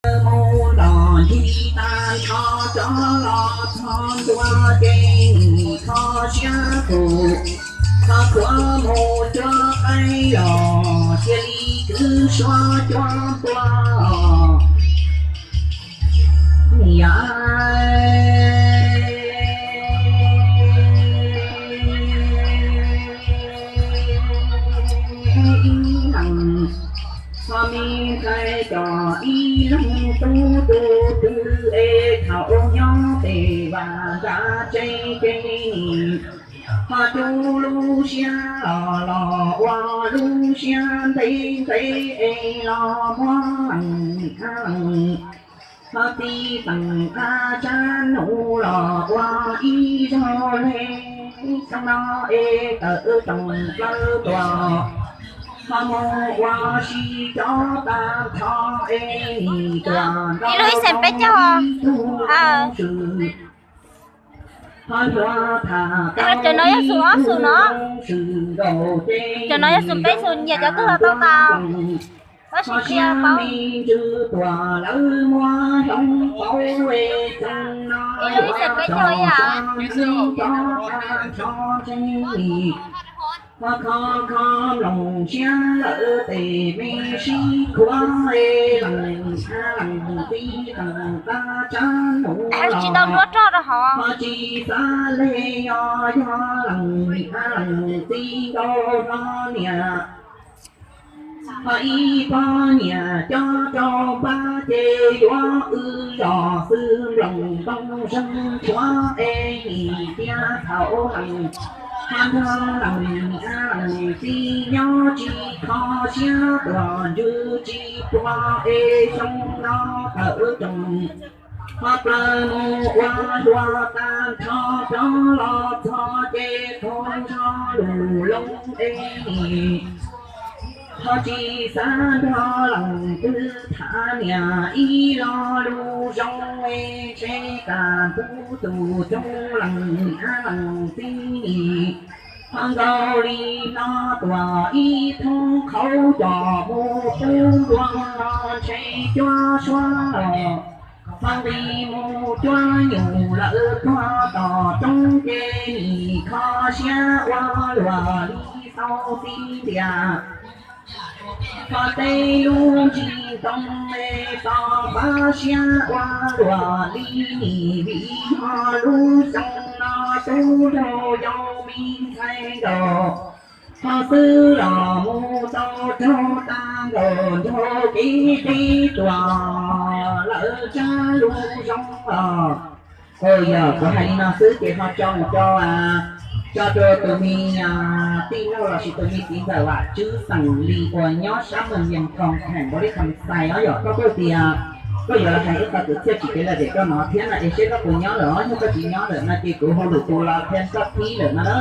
Mus ntom ncig tag nrho rov los txog ntua ces nim kho siab tus, kho khuav mus cuab qaib los cia li kwv suab cuab npua. Niam, ib leeg ho me ntxhais cov ib leeg tub tu twg es thaum nyob pem vaj nram tsev ces ho tu lub siab los los ua lub siab ntev ntev es los muab leej leej ho txiv teem qab tsab num los ua ib zaug le. Xyoo no es tawm rooj plaws tuaj ho mus ua si rov tag nrho es nim tuaj nrog ib tug zoo swm ho hluav tham tau ib tug zoo swm nkaus ces cov no yog xum peb xum nyiam cov twg los tau tas. Ho siab me ntsws tuaj lawv muab hloov pauv es xyoo no yuav tso tag nrho tsev nim ho kho kho mloog siab lawm tes me sib khuav es leej leej txiv teem qab tsab num los ho tsis xav le yog yog leej leej txiv nkaus hlo niam. Ho ib pog niam cob rau npab ces yuav wb los xwb nploos ntoo zeeg tshuav es nim tiav thaum leej ho nrog leej niam leej txiv nyob tsis kho siab tuaj ntsws tsis puag es xyoo no tawm rooj ho plaws mus ua hluav tag nrho rov los txog ces qaug zog lus loo es nim ho tsis xav nrog leej twg tham niam ib lo lus zoo es ntshe kam ntug tus coob leej niam leej txiv nim ho nkaus li no tuaj ib thoob qhauv coj mus pub npua no ntshe cuab suab los ho nqis mus cuab nyuj lawm puag tom roob ces nim kho siab ua luaj li tau txiv ntiag. Kho tej lub ntsis ntoo es tau faj siab ua luaj li nim vim ho lub xyoo no tub nraug yau me ntxhais nkaus ho xwb los mus tau raug tag nkaus nraug kev teb tuaj lawm tsab lus zoo los. Yog kuv hais li no xwb ces ho tso mus rau, tso rau tus me tij laug lossis tus me txiv ntxawm Vam Tswb xeem Lis uas nyob sab Moos Yees Thoo, kheem Npaus Lis Kham Xais os. Yog koj kuj tias koj yuav los hais ib qho kwv txhiaj tsis kev lom zem rau no thiab no es seb koj puas nyob lawm os. Yog koj tsis nyob lawm no ces kuv hu lus tus los thiab koj thib lawm no na.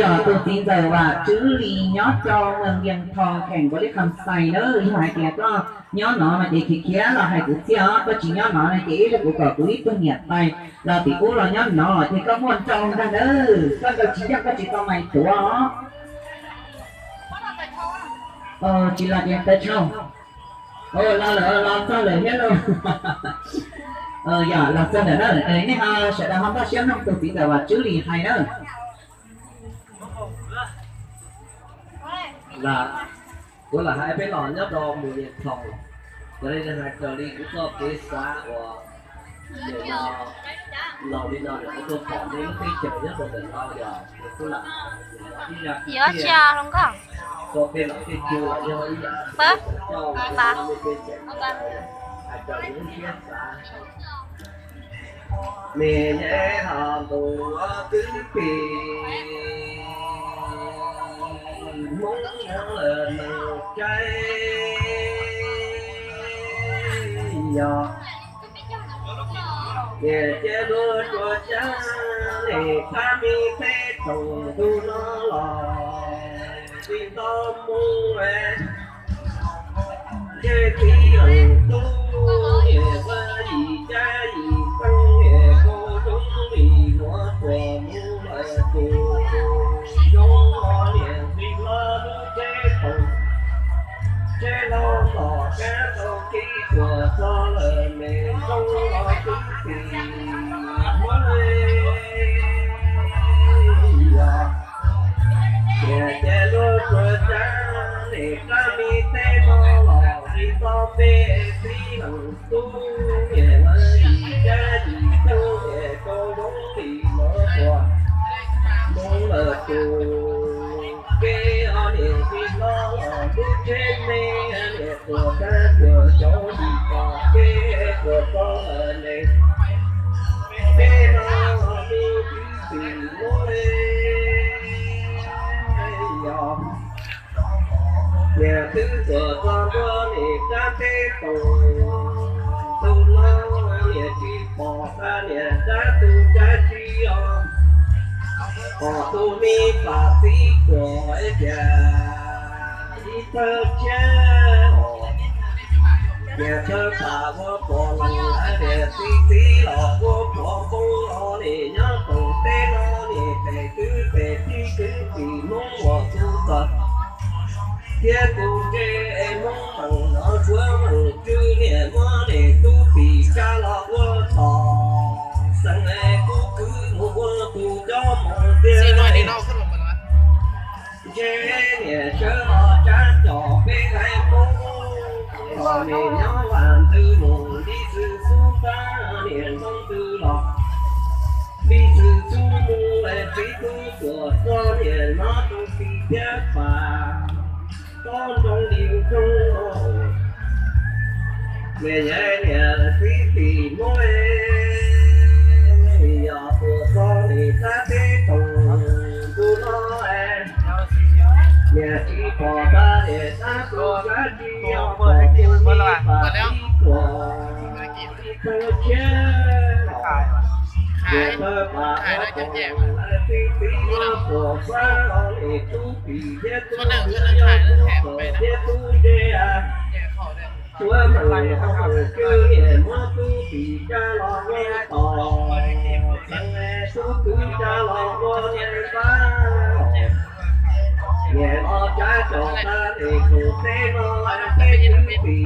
Yog tus txiv ntxawm Vam Tswb Lis nyob rau Moos Yees Thoo, kheem Npaus Lis Kham Xais na, yog hais tias koj nyob no no ces khiav khiav los hais kwv txhiaj os. Koj tsis nyob no no ces ib zaug kuv kom kuv ib tug niam tais los tim ub los nyob no ces koj muaj nrau ntag na. Koj nrau tsis yeej koj tsis tau mais tuav os. Tsis los ces tawv tshauj. Los lawm, los txog lawm thiab lauj. Yog los txog lawm na, nej ho sawv daws ho npaj siab mloog tus txiv ntxawm Vam Tswb Lis hais na. Kuv lam hais peb los nyob rau Moos Yees Thoo, yog li hais raws li kuv txoj kev xav uas nim no laus li no lawm kuv tuaj pom nej lub teb chaws nyob rau ntawm no yog kuv lam ib zaj kwv txhiaj rau peb los tej cu los yog ib yam coj nej tej caum hais raws li lub siab xav. Niam yej ho ntuj twb pim Hmoob lawm neeg caij yog. Niam cia lub suav xyab li phab me peb tsoom ntuj no los tsis nto mus. Ncej txiv leej tub niam vaj yim cab yim xeeb niam kaus zoo li nuav tuam mus lawm tus zoo niam txiv hlob lub tsheb poom tsheb hlau los kab Peb txib leej tub niam lawv yim dab yim tug niam rau zoo li lawv tuaj, Hmoob lawv tus kev ob niam txiv hlob los lub tsheb me, niam tuaj tab tuaj xyov yim tom kev tuaj txog lawm ne. Peb no me kwv tij Hmoob yog niam twb tuaj txog ntua niam rab teb toom, tus no niam tsis pom qab niam rab tus rab tsi os. Pom tus me pam txiv tuaj tias ib thawj tshiab os, niam thawj pam ua pom leej, niam txiv txiv los ua pom npoo os. Niam nyob toom teb no niam pem twb pem tib kwv tij Hmoob uas tus txawj thiab tus ntse, Hmoob meej no Suav meej tswv niam muab niam tub tim tsa los ua tom xeev, tub kwv mus ua tus coj mus tiag. Ntshe niam sawv los tsab cov peb haiv Hmoob los niam nyob vaj ntxwv mus li xwm xub ntab niam ntoo ntws los li xwm xub mus, txiv tub tuaj txog niam no tus txiv thiab pam tob nroo li nroo. Niam yog niam kwv tij Hmoob, yog tuaj txog niam rab teb toom ntu no, niam tsis pom qab niam rab tus rab tsi, yog pom tus me pam txiv tuaj ib thawj tshiab. Niam thawj pam ua pom leej, txiv txiv ua pom xab, niam tub tim thiab tub ntse, yog tub tom thiab tub ntse. Suav meej meej tswv niam muab tub tim tsa los ua tom xeev, tub kwv tsa los ua niam pab. Niam los tsab cov tas niam tus teb no, peb kwv tij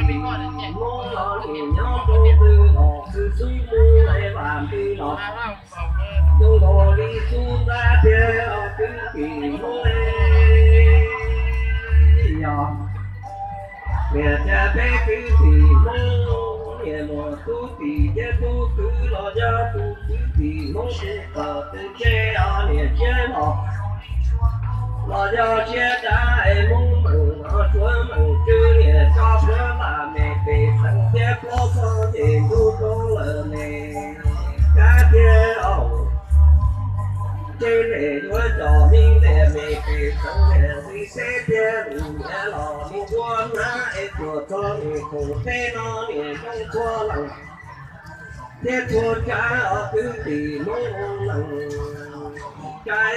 Hmoob los niam nyob rau twg los xwm xub mus vaj ntxwv los zoo nkaus li xub ntab tiag os kwv tij Hmoob. Yog niam tias peb kwv tij Hmoob, niam muaj tub tim thiab tub kwv los yog tus kwv tij Hmoob tus txawj tus ntse os, niam siab los los yog siab dab es Hmoob meej no Suav meej tswv niam tso plhuav lam me pem xeev thiab plaub txog ces ntuj rau lawm ne. Kab tiag os, ntshe niam yuav coj me liaj me pem xeev niam li teb tiag, niam los mus ua hnab es tuaj txog niam tus teb no niam zoo txhua leej thiab txhua tsav os kwv tij Hmoob leej tsav.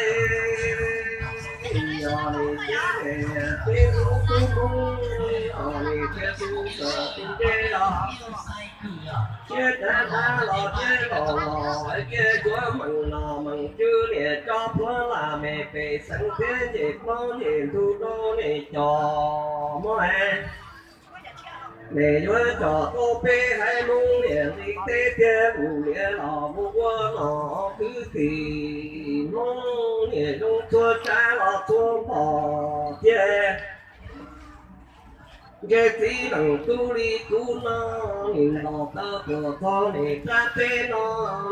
Yog niam tias niam peb lub tub Hmoob, yog niam tias tus txawj tus ntse os, siab dab dab los siab laus laus, cia Suav meej los meej tswv niam tso plhuav lam me pem xeev thiab ncej plaub ncej ntug rau niam cov muab es. Niam yuav coj tau peb haiv Hmoob niam li teb tiag, mus niam los mus ua no kwv tij Hmoob niam zoo txhua tsav los txhua npog tiag. Ntshe txiv neej tub li kuv no, niam los tau tuaj txog niam rab teb no,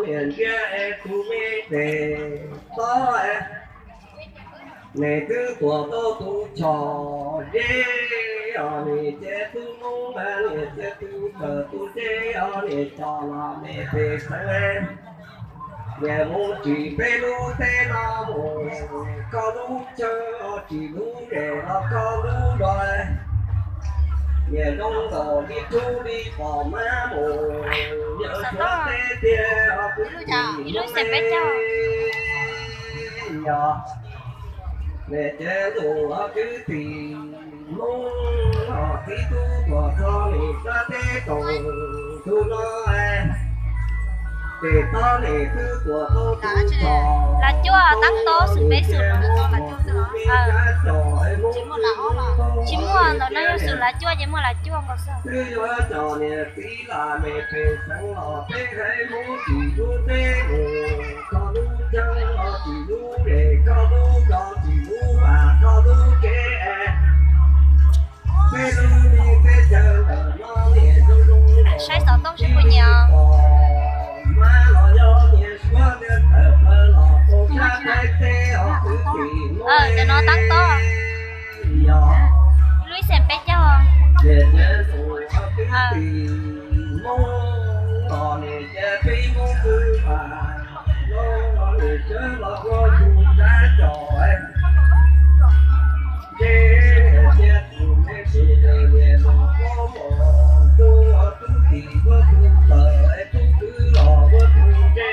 niam ntsia es tus me tes tob es, niam twb tuaj tau tus choj zeb os, niam cia tub Hmoob mas niam cia tus txawj tus ntse os, niam coj los me pem xeev. Niam mus tsim peb lub teb no mus, koj lub chaw tsim lub zes los koj lub zos. Niam zoo nkaus li rub li pom mab mus, yawg Suav teb tiag os kwv tij Hmoob. Yog niam cev lus os kwv tij Hmoob, txiv tub tuaj txog niam rab teb toom tus no, ces tob niam twb tuaj tau tus choj. Las cuaj tab tob xwm peb xwm no. Tsis muaj las ob los, tsis muaj ntawm no yog xwm las cuaj ces muaj las cuaj nkaus xwb. Twb yuav coj niam txiv lam me pem xeev los peb haiv Hmoob tsim lub teb mus, koj lub chaw los tsim lub zes, koj lub zos tsim lub vaj, koj lub tsev es. Peb lub teb chaws ntawm no Ces txiav tus kwv tij Hmoob los nws ces peb Hmoob kwv vam los nws txawm los ua tus dab cov ntse, txiav tus me ntsis niam mus plob mos tus kwv tij ua tus tawm, tus kwv los ua tus ntse.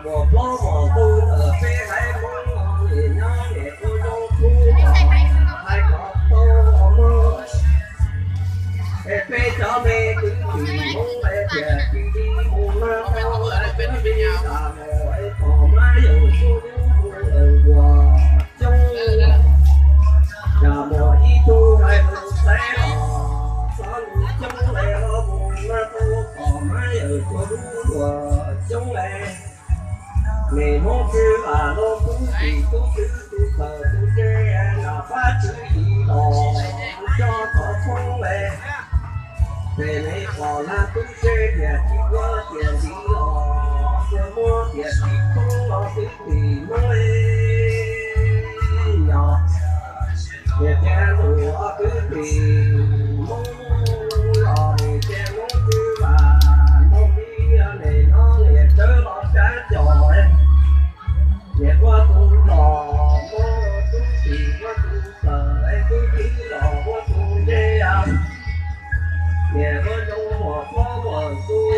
Mus plob mos tus tawm peb haiv Hmoob los nws nyob niam ua zoo khub los hais kom tau mog. Es peb cov me kwv tij Hmoob es tias cia li mus mas tau, es peb li tas mus es pom mas yawm txhua lub mus lawm nkuas coob, cas mus ib tug hais mus xaiv los xov lus coob es ho mus mas tau, pom mas yawm txhua lub nkuas coob es. Niam Hmoob kwv vam los tub txib tub kwv tus tawm tus ntse, nram Vajtswv yim los tso tov poob es. Ces nws pom laj tub se tias tsis ua tias ntxiv los tsuas muab tias tsis poob los kwv tij Hmoob es. Yog niam txiav tus kwv tij Hmoob los nws txiav Hmoob kwv vam nrog pib, niam nyob niam txawm los dab cov es. Niam ua tus los muab tub txib ua tus tawm es, tub txib los ua tus ntse. Niam ua zoo mus plob mus tus,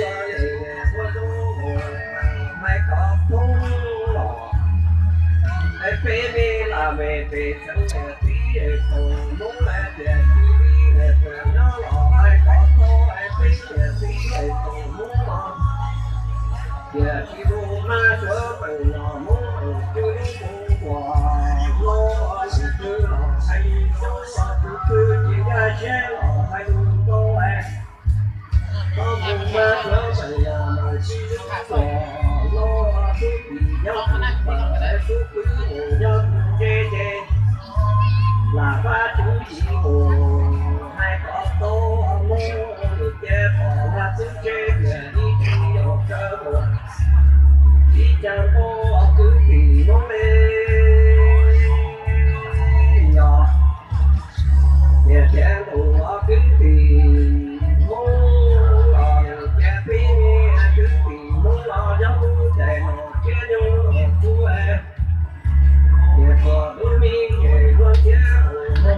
niam ua zoo mus hais kom poob los. Es peb me lam me pes xeem niam txiv es tus Hmoob es tias cia li es tus nyob los hais kom tau es peb niam txiv es tus Hmoob los. Tias tsis mus mas suav peem los Hmoob tus twb mus nkuas los, tus twb los hais coob los tus twb tsis nkag siab los hais lus ntau es. Tau mus mas suav peem los mas tsis mus nkuas los, tub txib nyob tus tawm es tub kwv mus nyob tus ntse ces. Lam Vajtswv yim mus hais kom tau Hmoob, nws ces pom laj tub se tias ib txhis yuav tsawv mus, ib tsam npau kwv tij Hmoob es. Yog niam txiav tus kwv tij Hmoob los nws ces pib, kwv tij Hmoob los yog lub caij no tsiab nyoog los tub es. Niam tuam lub me nqes luag ntxhiab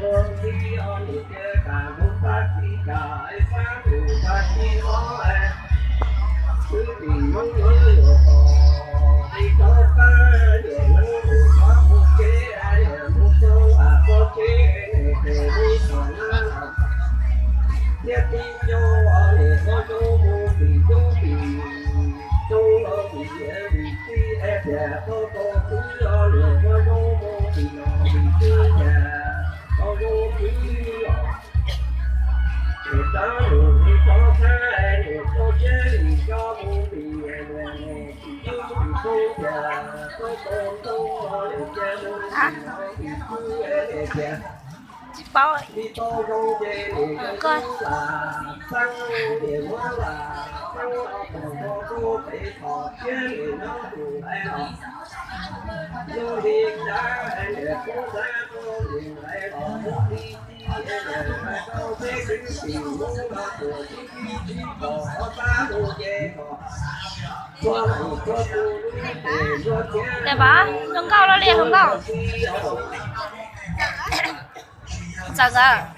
mus ntxhi, niam txiav kam mus pab txiv kam es pab tus pab txiv hlob es. Kwv tij Hmoob yuav yuav tos, tsis tau qab niam neeb mus txog mus tsev, niam mus txog lam txog tsev, niam tes mus txog na los. Thiab tib co niam ua zoo mus tim tub tim, zoo los tim niam tim txiv es tias tau tau kwv los niam ua zoo mus tim no tim txiv tias tau zoo kwv los. Niam rov mus tim tov thab es niam tau siab li rov mus tim niam tim tub tim tub tias tau tau tau los niam tias mus tim no tim txiv es niam tias tsis paub. Tsis tau zoo ces niam lam xeeb, niam muab lam xeeb los tus npau suav pem toj siab niam nyob tus ntaiv los. Lub hli cav niam poob ntaiv rau niam ntaiv los lub hli ci niam ntaiv rau peb kwv tij Hmoob los tuam tib tib tsis pom qhov pab mus ces kom txhua leej txhua tus lub npe luag thiab. Zoo nkauj los li hluas nkauj. Txawm nkawd.